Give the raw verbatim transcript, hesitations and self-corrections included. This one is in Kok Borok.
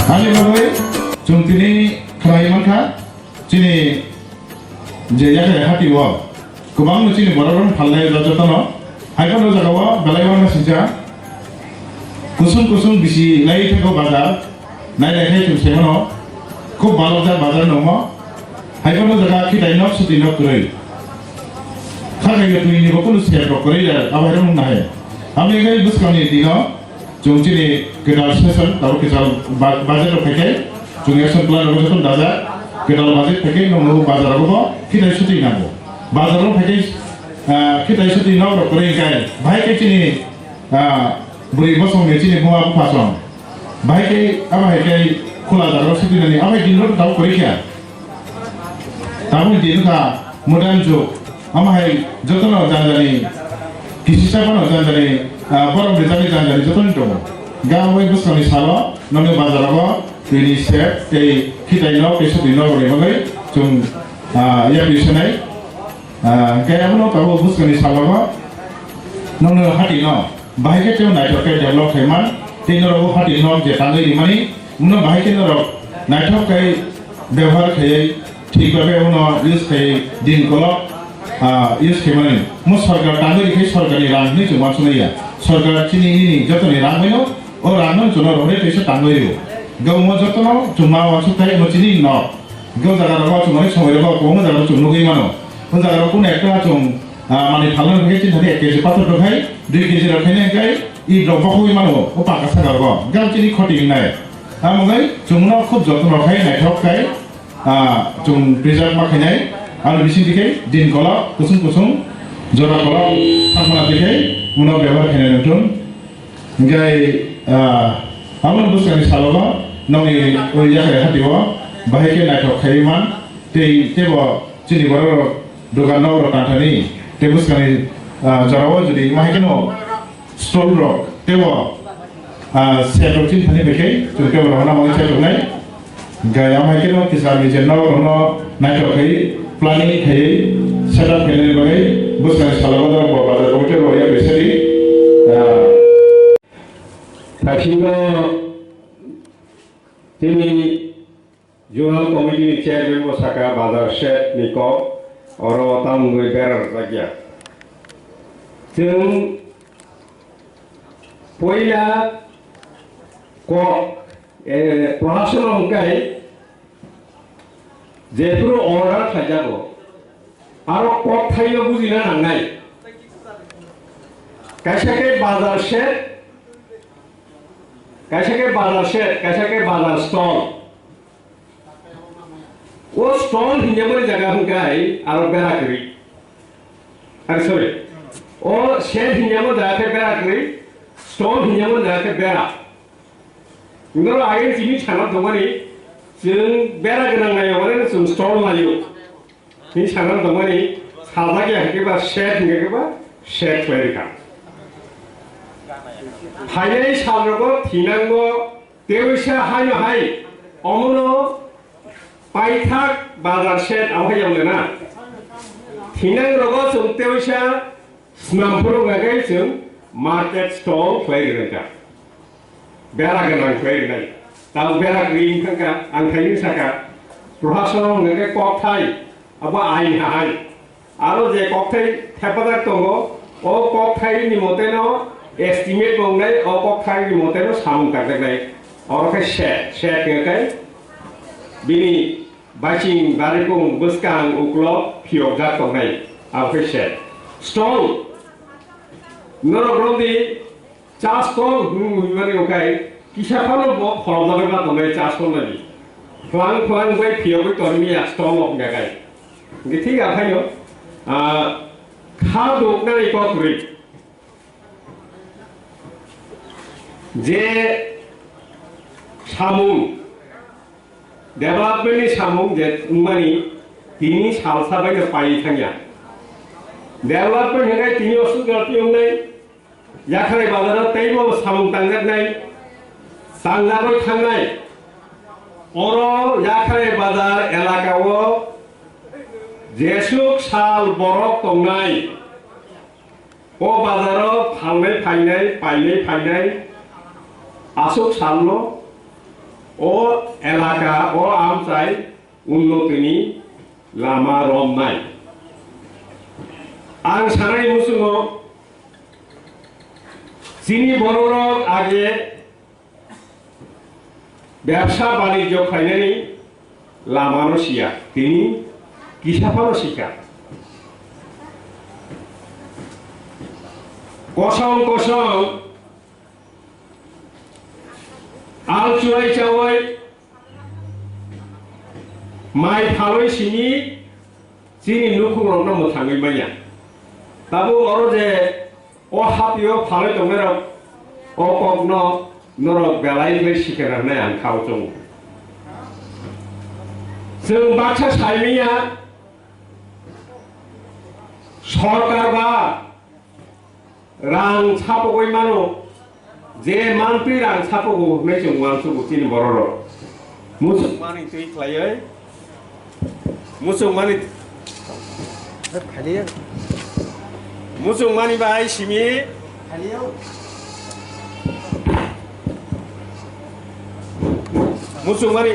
Ani bagwi chwng tini khlai mankha, chini je yakhe hati o kwbangma chini borok rok phalnai rok jotono. Hai phano jagao belai uanw singcha kusung kusung bisi lai thangkho bazar. Nai nai khe chwng sai mano, khub balokjak bazar nungmo. Hai phano jaga khitai nok, suti nok kwrwi. Kha kaiyo twi ni bo kunu sep rok kwrwi ya, abo hai rok nung nai. Abo ni khe bwskang ni dino chwng chini kwtal session, abo kwtal ba-, budget rok phai khe chwng action plan rok joto dajak. Kwtal budget phai khe nung nung bazar rok bo khitai suti nango. Bazar rok phai khe, ah, khitai suti nok rok kwrwi khe, bahai khe chini Ah, bwrwi bosong ni chini buma bupha song. Bahai khe, abo hai khe khula jaga o suti nani, abo hai din rok tabo kwrwi kha. Tamo din kha modern jug. Amo hai jotono janjani, kisisa phano janjani, ah, borok rijani janjani jotono tongo. Ga bai bwskang ni salo, nokni bazar o, twi ni sep, tei khitai nok, tei suti nok rokni bagwi chwng, ah, yapri sanai. Ah, hingke abono tabuk bwskangni salogo nokno hati no bahai khe tei naithok khe develop khai man, tei norok o hati no je tangwi rimani, uno bahai khe norok naithok khe bebohar khaiwi thik bhabe uno use khai din kolok, ah, use khai mani. Mo sorkar tangwi rikhe sorkarni rang hinwi chwng uansuknai ya. Sorkar chini nini jotoni rang baino, o rang no chwngno rohorwi kaisa tangwi rw. Gabungma jotono chwngma uansuk khai mo chini nok. Hingke o jaga rogo chwng onek somoi rogo kwbangma jaga rok chwng nugwi mano. O jaga rok kunu ekta chwng, ah, manwi phalna hingke chini thani ek kg pathor rok hai, dui kg rok khaina hingke i rok bokhogwi mano o paka saka rogo. Hingke chini khoti wngnai. Amo bai chwngno khub jotno khai naithok khai, ah, chwng preserve ma khainai. Aro bising dikhai din kolok kusung kusung jora kolok thangmana dikhai uno bebohar khainai nangthung. Hingke, ah, aboni bwskangni salogo nokni o yakhai hatio bahai khe naithok khaiwi man, tei tebo chini borok rok dogan nok rok tangthani tei bwskangni, ah, jorao jodi ma hai kheno stall rok tebo, ah, sep rok chini thani bai khe chwng tebo rohorna bagwi chai tongnai. Hingke amo hai kheno kisa ni je nok rokno naithok khai planning khai setup khainani bagwi bwskang salo bazar bo bazar committee rok ya besari, ah, Thaisingo tini zonal committee ni chairman bo saka bazar shed ni kok oro tamungwi bera rwjakya. Chwng poila kok, eh, prohasano hwnkhe jephuru order khaijago, aro kokthaino bujina nangnai. Kaisa khe bazar shed, kaisa khe bazar shed, kaisa khe bazar stall. O stall hinyamani jaga hwnkhe aro bera kwrwi. Ari sorry. O shed hinyamani jaga khe bera kwrwi, stall hinyamani jaga khe bera. Norok agini chini sana tongmani, chwng bera gwnang nai, oboreno chwng stall naio. Chini sana tongmani, sajak ya hwnkhe ba shed hwnkhe ba shed khlai rwkha. Phainai salrogo thinango teisa haino hai, omono paithak bazar shed abo hai yong na. Thinangrogo chwng teisa Snam phuru hwnkha khe chwng market stall khlai rwkha. Bera gwnang khlai rwnai. Tamo bera kwrwi wngkha kha, ang khaini saka. Prohasano hwnkha khe kokthai, abo ain hai. Aro je kokthai thepadak tongo, o kokthai ni moteno estimate bo wngnai, o kokthai ni moteno samung karjaknai. Oro khe shed, shed hwnkha khe bini Baiching, barikung, bwskang, uklok, phiyokjak tongnai, abo khe shed. Stall. Norok romdi cha stall hwnwi hwnmani wngkhai kisa phano bo pholobjagwi ma tongnai cha stall nani. Phlang phlang bai phiyogwi tormi ya stong ok megai. Hingke thik aphai no, ah, kha dok nai kok ri. Je samung, development ni samung je wngmani tini salsa bai no pai thangya. Development hingke tini osuk jalti wngnai. Yakhrai bazaro teibo samung tangjaknai, tangjagwi thangnai. Oro Yakhrai bazar elakao jesuk sal borok tongnai. O bazaro phalnai phainai, painai phainai, aswk salno o elaka, o amchai unnotini lama romnai. Ang sanai muchungo, chini bororok age bebsa banijyo khlainani lamano siya, tini kisa phano sikha. Kosong kosong al churai chawai mai phalwi simi chini nukhungrokno mwthangwi manya. Tabuk oro je o hapio phalwi tongnairok o kokno norok belai bai sikena hwnwi ang khao chongo. Chwng baksa saimanya sorkar ba rang sapogwi mano, je mantwi rang sapogo hwnwi chwng uansukgo chini bororok. Muchungmani twi khlaiwi, muchungmani, muchungmani bai simi, muchungmani.